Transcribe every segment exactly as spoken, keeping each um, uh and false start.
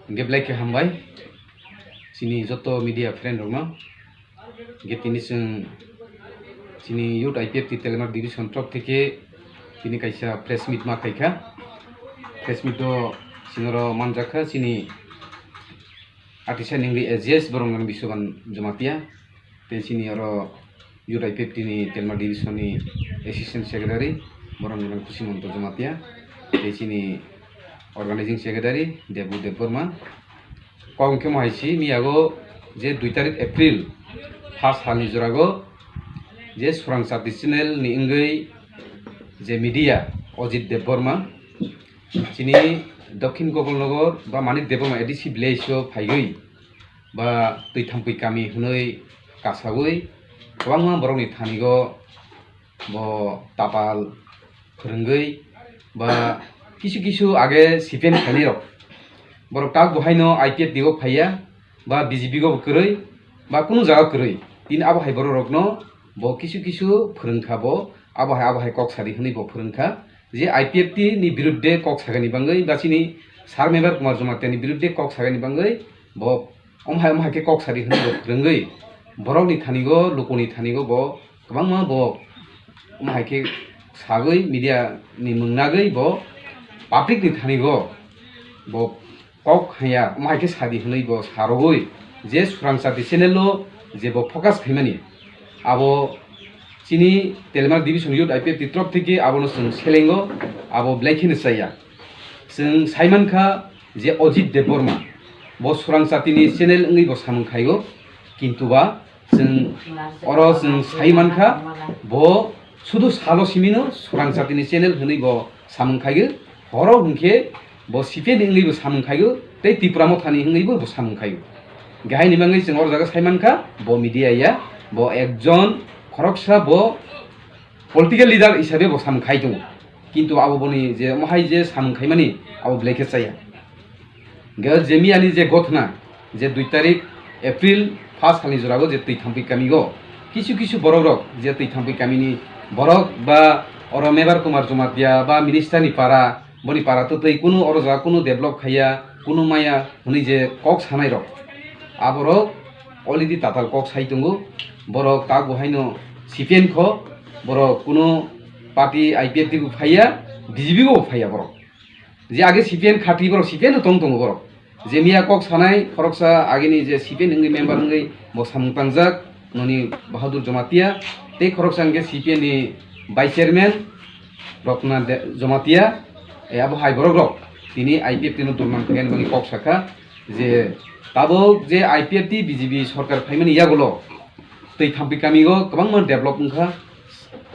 Hingke belai khe hambai chini joto media friend rokno. Hingke tini chwng chini Youth I P F T Telmar Division torof theke tini kaisa press meet ma khaikha. Press meet o chini oro manjakha chini Atisa ningri A G S borok nang Biswaban Jamatia. Tei chini oro Youth I P F T ni Telmar Division ni Assistant Secretary borok nang Khusi Monto Jamatia. Tei chini Organizing Secretary Debu Debbarma. Kok hwnkhe mo hai si miyago je dui tarik April first salni jorago je Surang Chati channel ni wngwi je media Ajit Debbarma chini Dokhin Gopalnagar ba Manik Debbarma A D C village o phaiwi ba twi thampui kami hwnwi kasagwi kwbangma borokni thanigo bo tapal phwrwngwi ba kisu kisu age C P M khainai rok borok tak bo haino I P F T o phaiya ba B J P o kwrwi ba kunu jaga kwrwi tini abo hai borok rokno bo kisu kisu phwrwngkha bo abo hai abo hai kok sadi hwnwi bo phwrwngkha je I P F T ni birudde kok sagani bangwi ba chini Sir Mebar Kumar Jamatia ni birudde kok sagani bangwi bo Omo hai, omo hai khe kok sadi hwnwi bo phwrwngwi, borokni thanigo, lukuni thanigo bo kwbangma bo omo hai khe sagwi media ni mwng nagwi bo public ni thanigo bo kok hanya, omo hai khe sadi hwnwi bo sarogwi je Surang Chati channel o je bo focus khaimani abo chini Telmar Division Youth I P F T torof theke abono chwng selengo, abo belai kheno chaya. Chwng saimankha je Ajit Debbarma bo Surang Chati ni channel wngwi bo samung khaio, kintu ba chwng oro chwng saimankha bo sudu salo simino Surang Chati ni channel hwnwi bo samung khaio, horo hwnkhe bo C P M ni wngwi bo samung khaio tei Tipra Mothani wngwi bo samung khaio. Gahai ni bagwi chwng oro jaga saimankha bo media ya, bo ekjon khoroksa bo political leader hisabe bo samung khai tongo, kintu abo boni je omo hai je samung khaimani abo belai khe chaya. Hingke je miyani je gothna je dui tarik April first salni jorago je twi thampui kamigo kisu kisu borok rok je twi thampui kamini borok ba oro Mebar Kumar Jamatia ba minister ni para boni para to twi kunu oro jaga kunu develop khaiya kunu maya hwnwi je kok sanai rok aborok already tatal kok sai tongo. Borok tak bo haino C P M kho, borok kuno party I P F T bo phaiya, B J P bo phaiya borok. Je age C P M khati borok C P M no tong tongo borok. Je miya kok sanai khoroksa agini je C P M wngwi member wngwi bo samung tangjak noni Bahadur Jamatia tei khoroksa hwnkhe C P M ni vice chairman Rotna De-, Jamatia, e, abo hai borok rok tini I P F T no durnam khaina bagwi kok sakha je tabuk je I P F T B J P sorkar phaimani yagulo twi thampui kamio kwbangma develop wngkha,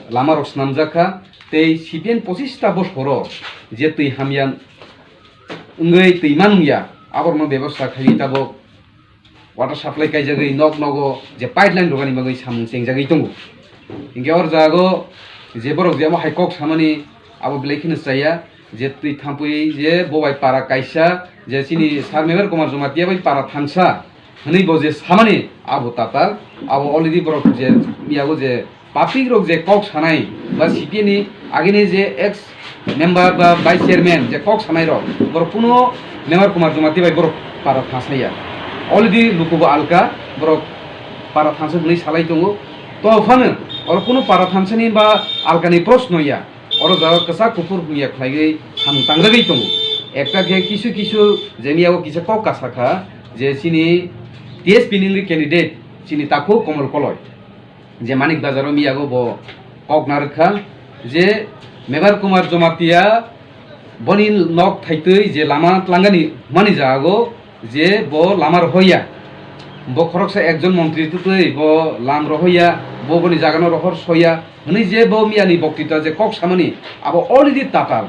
lama rok swnamjak kha tei C P M pochista bosoro je twi hamya wngwi twi manungya aborokno bebosta khaiwi tabuk water supply kaijagwi nok nogo je pipeline rwgani bagwi samung chengjagwi tongo. Hinkhe or jago je borok je omo hai kok samani abo belai kheno chaya je twi thampui je bo bai para kaisa je chini Sir Mebar Kumar Jamatia bai para thansa hwnwi bo je samani abo tatal abo already borok je yago je public rok je kok sanai ba C P M ni agini je ex member ba vice chairman je kok sanai rok borok kuno Mebar Kumar Jamatia bai borok para thangsaya. Already lukubo alka borok para thangsa hwnwi salai tongo. To phano oro kuno para thangsani ba alkani proshno ya. Oro jaga kwchak kuphur hwnya khlaiwi samung tangjagwi tongo. Ekta khe kisu kisu je miyago kisa kok kasa kha je chini T S P ni wngwi candidate chini takhuk Komol Koloi. Je Manik Bazar o miyago bo kok narwkha je Mebar Kumar Jamatia boni nok thaitwi je lama tlangani hwnmani jago je bo lama rohoya, bo khoroksa ekjon montri twtwi bo lam rohoya, bo boni jagano rohor soya hwnwi je bo miyani boktita je kok samani abo already tatal,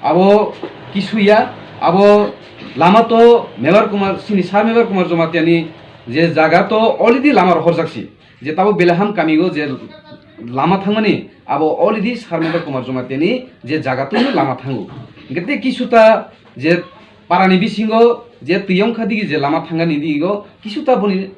abo kisuya, abo lama to Mebar Kumar, chini Sir Mebar Kumar Jamatiani je jaga to already lama rohorjak si. Je tabuk Belaham kamio je lama thangmani abo already Sir Mebar Kumar Jomatiani je jaga twi lama thango. Hingke tei kisuta je parani bisingo je twi wngkha digi je lama thangani digo kisuta boni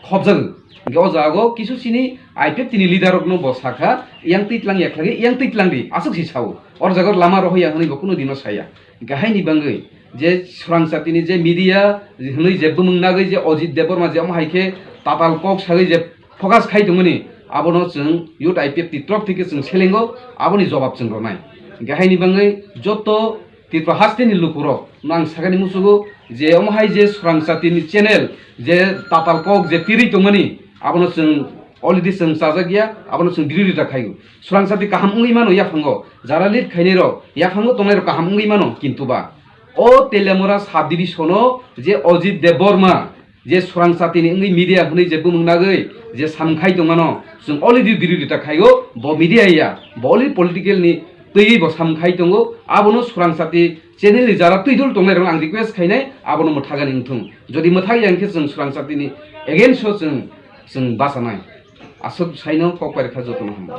khopjago. Hingke o jaga o kisu chini I P F T ni leader rokno bo sakha, "Yang twi tlang ya khlagwi, yang twi tlang di," aswk si sao. Or jaga lama rohoya hwnwi bo kunu dino saya. Hingke haini bangwi je swrang jatini je media hwnwi je bumung nagwi je Ajit Debbarma je omo hai khe tatal kok sagwi je focus khai tongmani, abono chwng Youth I P F T ni torop theke chwng selengo, aboni jobab chwng rwnai. Hwnkhe haini bangwi joto Tripura hasteni lukurok no ang sakani muchugo je omo hai je swrang jatini channel je tatal kok je tirwi tongmani, abono chwng already chwng chajak ya, abono chwng birodita khaio. Swrang jati kaham wngwi mano yaphango, jara lead khainai rok yaphango tongnai rok kaham wngwi mano, kintu ba o Teliamura sub division o je Ajit Debbarma je swrang jatini wngwi media hwnwi je bumung nagwi je samkhai tongmano, chwng already birodita khaio, bo media ya, bo already political ni twiwi bo samkhai tongo. Abono swrang jati channel ni jara twidul tongnai rok ang request khainai, abono mwthagani wngthung. Jodi mwthagya hwnkhe chwng swrang jatini against o chwng, chwng bachanai. Aswk saino kok pai rwkha jotono hambai.